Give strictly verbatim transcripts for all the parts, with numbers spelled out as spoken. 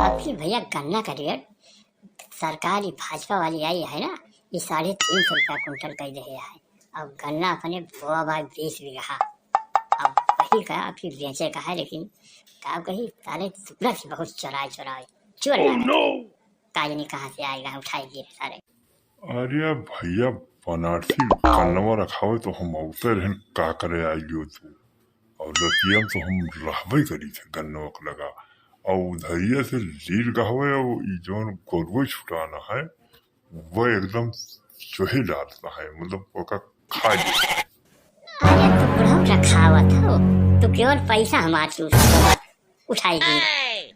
अब फिर भैया गन्ना का रेट सरकार ई भाजपा वाली आई है ना, ई साढ़े तीन सौ रुपया कुंटल कइ देहे है। अब गन्ना अपने बोआ बा बीस बीघा, अब वही का फिर बेचे का है, लेकिन का कही, सारे टुकड़ा से बहुत चोराए चोराए चोर लागे। का जानी कहाँ से आएगा, उठाए गिरे सारे। अरे भैया, बनारसी गन्नवा रखावे तो हम अवते रहन, का करे आइलियो तू? और रतिया में तो हम रहबे करी थे गन्नवा के लगा, और उधरिया से लील गहवे, और ई जौन गोरुए छुटाना है, वो एकदम चोहे डालता है, मतलब ओका खा लेता है। अरे तू बुढ़ऊ रखावत हो, तू केवल पैसा हमार चूस उठाई दी।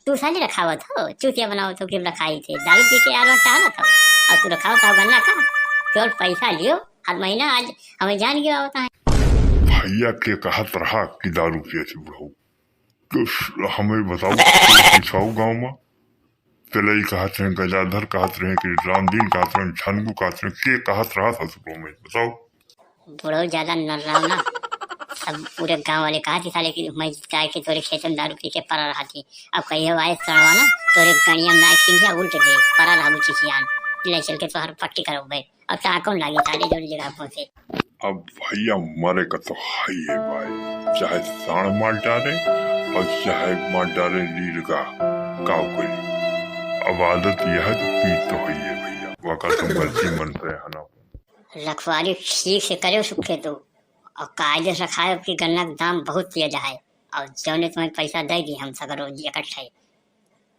तू साली रखावत हो, चूतिया बनावत हो कि हम रखाई थे, दारू पी के यार टहलत हो, और तू रखावत हो गन्ना का, केवल पैसा लियो, हर महीना आज हमें जान गया होता है। भैया के कहत रहा कि दारू पिए थे बुढ़ऊ, तो हमें बताओ, पूछाओ गाँव में, तेलई कहत रहे, गजाधर कहत रहे कि रामदीन कहत रहे, झनगू कहत रहे, के कहत रहा था तुमको, मैं बताओ। बुढ़ऊ ज्यादा न रहो ना, सब पूरे गांव वाले कहा थी साले कि मैं जाए के तोरे खेत में दारू पी के परा रहा थी। अब कहियो आए सड़वा ना, तोरे गणिया में नाक सिंघिया उल्ट दे, परा रहबू चिचियान, ले चल के तोहर पट्टी करो बे, अब टाका कौन लागे साले जोड़ी जगह पहुंचे। अब भैया मरे का तो है ये भाई, चाहे साण मार डाले और चाहे मार डाले लील का, काव करी। अब आदत यह है तो पीत तो है ये भैया, वाका तो गलती मन पे है ना। रखवारी ठीक से करे सुखे तो, और कायदे से रखाए कि गन्ना के दाम बहुत तेज है, और जौने तुम्हें पैसा दे दी हम सगरो इकट्ठे।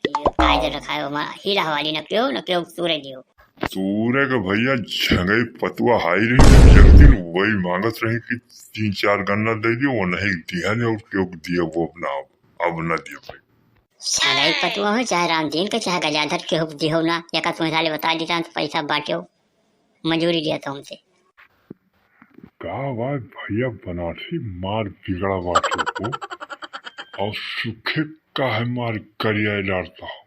कायदे रखाए, ओमा हीरा हवाली न पियो, न पियो, तूरे दियो। तूरे के भैया झंगई पतुआ हाई रही, जगतिन वही मांगत रही कि तीन चार गन्ना दे दियो, वो नहीं दिया ने और क्यों दिया वो अपना अब, अब न दियो भाई। झंगई पतुआ हो चाहे रामदीन के चाहे गजाधर के हो दियो ना, या का तुम्हें साले बता देता तो पैसा बांटियो, मजूरी लिया तो हमसे। का बात भैया बनारसी मार बिगड़ा बाटे हो, और सुखे काहे मार करिया लाड़ता हो?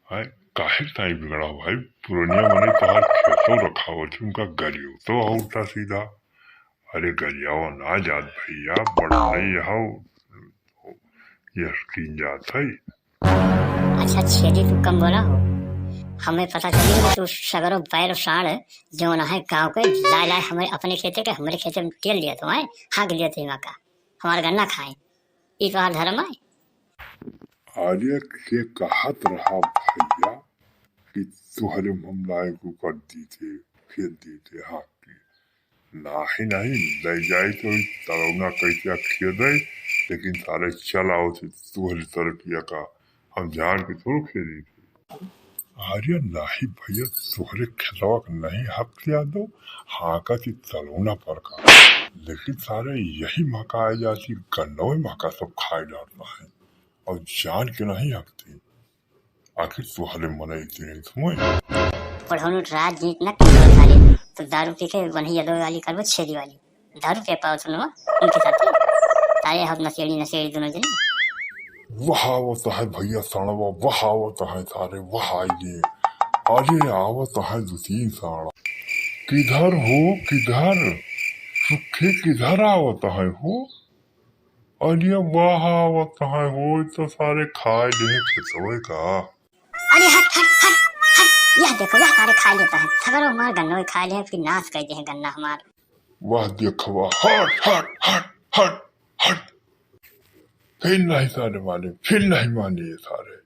हैं, काहे ताई बिगड़ा हो भाई? पुरनिया मने तोहार खेतो रखावत ही, उनका गरियो तो उल्टा सीधा। अरे गरियावा ना जात भैया, बड़ नहीं हो, यह कीन जात है। अच्छा छेदी, तू कम बोला हो, हमें पता चली कि तू सगरो बैर साढ़ जौन है गाँव के, लाए लाए हमें अपने खेते के, हमरे खेते में तेल दिया तो है, हाँक दिया तो का हमारा गन्ना खाए, ई तोहार धर्म है? अरे के कहत रहा भैया कि तोहरे में हम लाए को कर दी थे, खेत दी थे, हाँ के। नाही, नाही, ले जाई तो ई तलौना कैसे खेदे, लेकिन सारे चल आओ थे तोहरे तरकिया का, हम झाड़ के थोड़ो खेदी थे। अरे नाही भैया, तोहरे खेतवा के नहीं हक दिया दो, हाँका थी तलौना पर का, लेकिन सारे यही महका आ जाती, गन्नवे महका सब खाए डालता है, और जान के नहीं हकती। आखिर तोहरे मनई तेरे तुम्हें। पढ़ौनु राजनीति न करो साले, तो दारू पी के वही यदव वाली करबो, छेदी वाली। दारू के पाओ सुनवा उनके साथे। साले हम नशेड़ी, नशेड़ी दोनों जने। वह आवत है भैया सड़वा, वह आवत है सारे, वह आइए। अरे आवत है दो तीन साड़ा। किधर हो, किधर? सुखे किधर आवत है हो? अरे वाह, आवत है हो, तो सारे खाए ले खेतवे का। अरे हट, हट, हट, हट, यह देखो, यह सारे खाए लेता है, सगरो मार गन्नो खाए ले, फिर नाश कर दे गन्ना हमार। वाह देखवा, हट, हट, हट, हट, हट। फिर नहीं सारे माने, फिर नहीं माने ये सारे।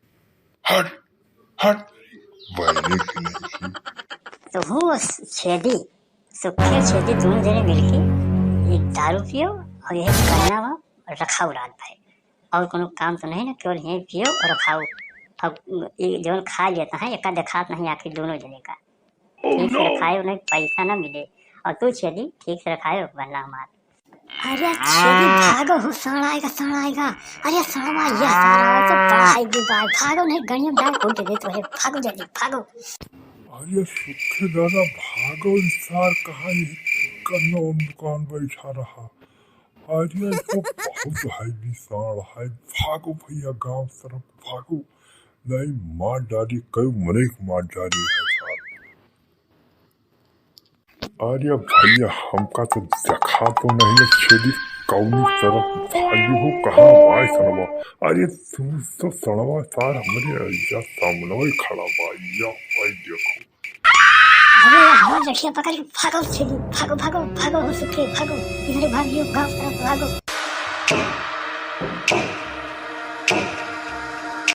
हट, हट। बैले की नहीं की। तो हूँ छेदी, सुखे छेदी दोनों जने मिलके ये दारू पियो और यह गन्ना वहाँ रखाओ रात भर। और कोनो काम तो नहीं ना, केवल यहीं पियो और खाओ। अब ये जौन खा लेता है, एका देखात नहीं आखिर दोनों जने का। Oh, ठीक से no। खाए उन्हें पैसा ना मिले। और तू छेदी ठीक से खाए गन्ना हमार। अरे छेदी भागो हो, साँड़ आएगा, साँड़ आएगा। अरे साँड़वा, यह साँड़ आवे तो बड़ा है भी बाय। भागो नहीं, गणिया में डाल कूट दे तो है। भागो जल्दी, भागो। अरे सुखे दादा, भागो, ई सार कहाँ ये कन्नो दुकान बैठा रहा। अरे तो बहुत है भी साँड़ है। भागो भैया, गाँव तरफ भागो। नहीं मार डाली, कई मरे मार डाली है सार। अरे भैया, हमका तो देखा तो नहीं है छेदी, कौनी तरफ भागी हो, कहाँ बाय सड़वा? अरे तू तो सड़वा सार हमरे अइजा सामने खड़ा बा, या भाई देखो। अरे यार, हमार जठिया पकड़ के भागो छेदी, भागो, भागो, भागो हो सुखे, भागो, इधर भागियो, गाँव तरफ भागो।